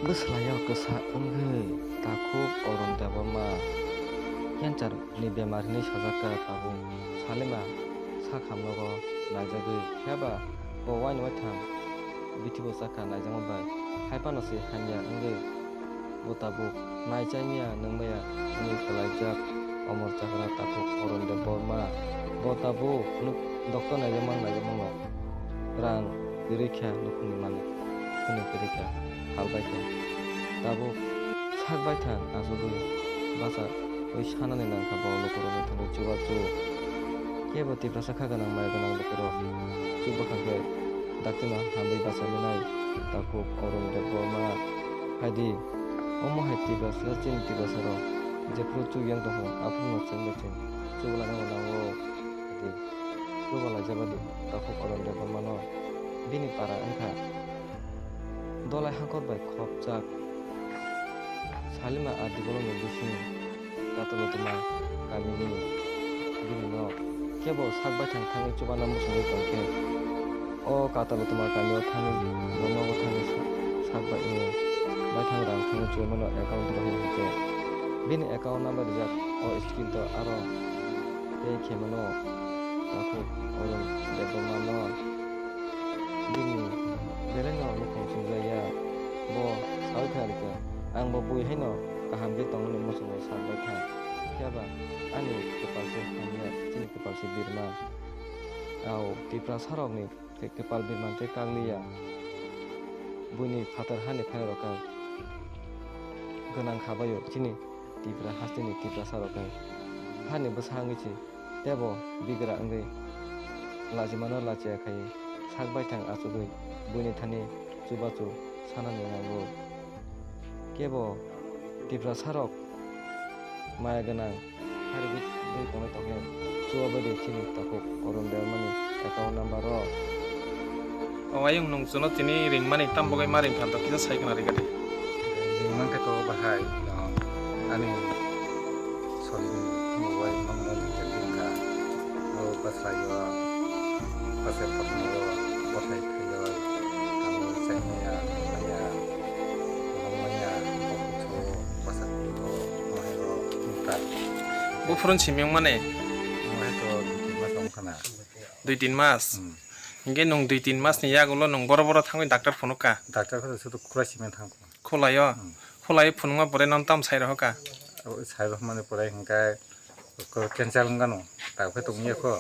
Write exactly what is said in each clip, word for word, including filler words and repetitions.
Bwsalaio kwsa wngwi takhuk Arun Debbarma cancer ni bemar hinwi sajak kha tabuk. Salima sak hamnogo naijagwi phiya ba bo waini waitham bithi bo chakha naijakma bai. Hai phano se hamya wngwi bo tabuk nai chai maya nung maya wngwi kwlaijak Omor Chakra takhuk Arun Debbarma. Bo tabuk nuk doctor naijakma naijakmano. Rang kwrwi kha nukhungni malik, hwnwi kwrwi kha, hal bai kha. Tabuk sak bai thang achugwi bachaui sanani nang kha bo lukurokni thani chubachu. Kebo Tiprasa kha gwnang maya gwnang lukurok chubakha khe dakti no hamwi bachai manai takhuk Arun Debbarma. Hai di, omo hai Tiprasa chini Tiprasarok jephru chuk yang tongkha aphuru no chwng bai chwng chubalai nango. Hai di. Chuba laijak bai di takhuk Arun Debbarma no bini para wngkha Dolai Hakhor bai khopjak Salima R D block ni bising Katalutuma kamini bini nok. Kebo sak baithang thangwi chubana muchungwi tongkhe, o Katalutuma kamio thangwi bo nogo thangwi sa-, sak bai, eh, baithang rang thangwi chubamano account rohor hinkhe bini account number rijak o screen o aro pay khe mano takhuk Arun Debbarma no. Bini belai no nukhung chungjaya. Bo saui kha rikha, ang bo bui haino kaham khe tongmani muchungo sak bai kha. Phiya ba ani kwpal se hamya, chini kwpal se birma. Au Tiprasa rokni khe kwpal birman tei kak liya. Buini phatar hani phairok khe gwnang kha bai-o chini Tipra hasteni Tiprasa rok khe. Hani bwsa wngwi se teibo bigra wngwi lachimano lachiya khai sak baithang achugwi buini thani chubachu sanani nango. Kebo Tiprasa rok maya gwnang. Hari bit bui tongnai tongkhe chuba bai de chini takhuk Arun Debbarmani account number o. O ayung nung chuno tini ringmani tam bogai ma ringkha to kisa sai khna rikha de. Ringmang khe to bahai, no, ani sori ni mobile number ni ringkha. O bwsai o bwsai kothoma o kothai thai o tamo chai maya maya maya bwsa o maya o nungkha. Buphuru ni simi wngmani? Wngmani to dui tin mas wngkha na. Dui tin mas. Hmm. Hinkhe nwng dui tin mas ni yagulo nwng boro boro thangwi doctor phunuk kha? Doctor phano sudu khulai simi thang kho. Khulai o? Hmm. Khulai phunukma pore nono tamo sai rohor kha? O, sai rohormani pore hinkhe ko-, cancer wngkha no. Tabukhe tongya kho.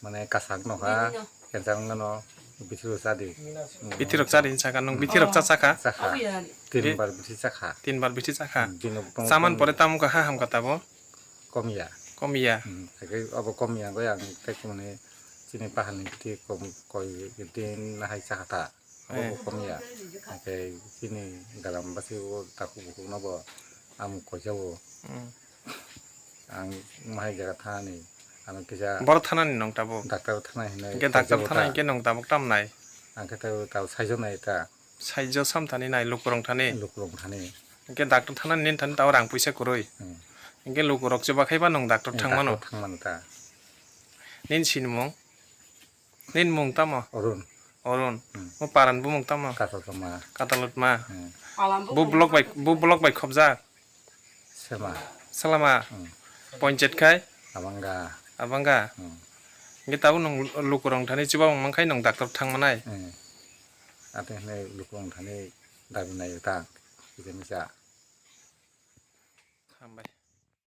Mane kasak no ha. Cancer wngkha no. Bithi rok chadi. Bithi rok chadi hinsa kha. Nwng bithi rok cha cha kha? Cha kha. Tin bar bithi cha kha. Tin bar bithi cha kha. Hmm, bini bukung chaman pore tamo wngkha ha hamkha tabo? Komiya. Komiya. Hmm, haikhe abo komiya bai ang tei mane chini paharni bithi kom koi din hai chakha ta. Abo bo komiya. Haikhe chini galam basi o takhuk bukhuk no bo amuk koisa o. Hmm. Ang mahai jaga thani ano kisa. Boro thanani nwng tabuk? Doctor thana hinwi. Hinkhe doctor thana hinkhe nwng tabuk tam nai? Ang khe tabuk saijo nai ta. Saijo sam thani nai, lukurok thani. Lukurok thani. Hinkhe doctor thana nini thani tao rang puisa kwrwi. Hmm. Hinkhe lukurok chuba khai ba nwng doctor thang mano. Doctor thang mano ta. Nini sinimung? Nini mung tamo? Arun. Arun. Hmm. Mo paran bumung tamo? Katalutma. Katalutma. Hmm. Bu block bai, bu block bai khobjak? Sema. Salama. Hmm. Ponchayat khai? Abanga. Abanga. Hmm. Hinkhe tabuk nwng lukurok thani chuba wng mankhai nwng doctor thang manai. Hmm. Ate hwnwi lukurok thani dabi naio ta. Kisa misa.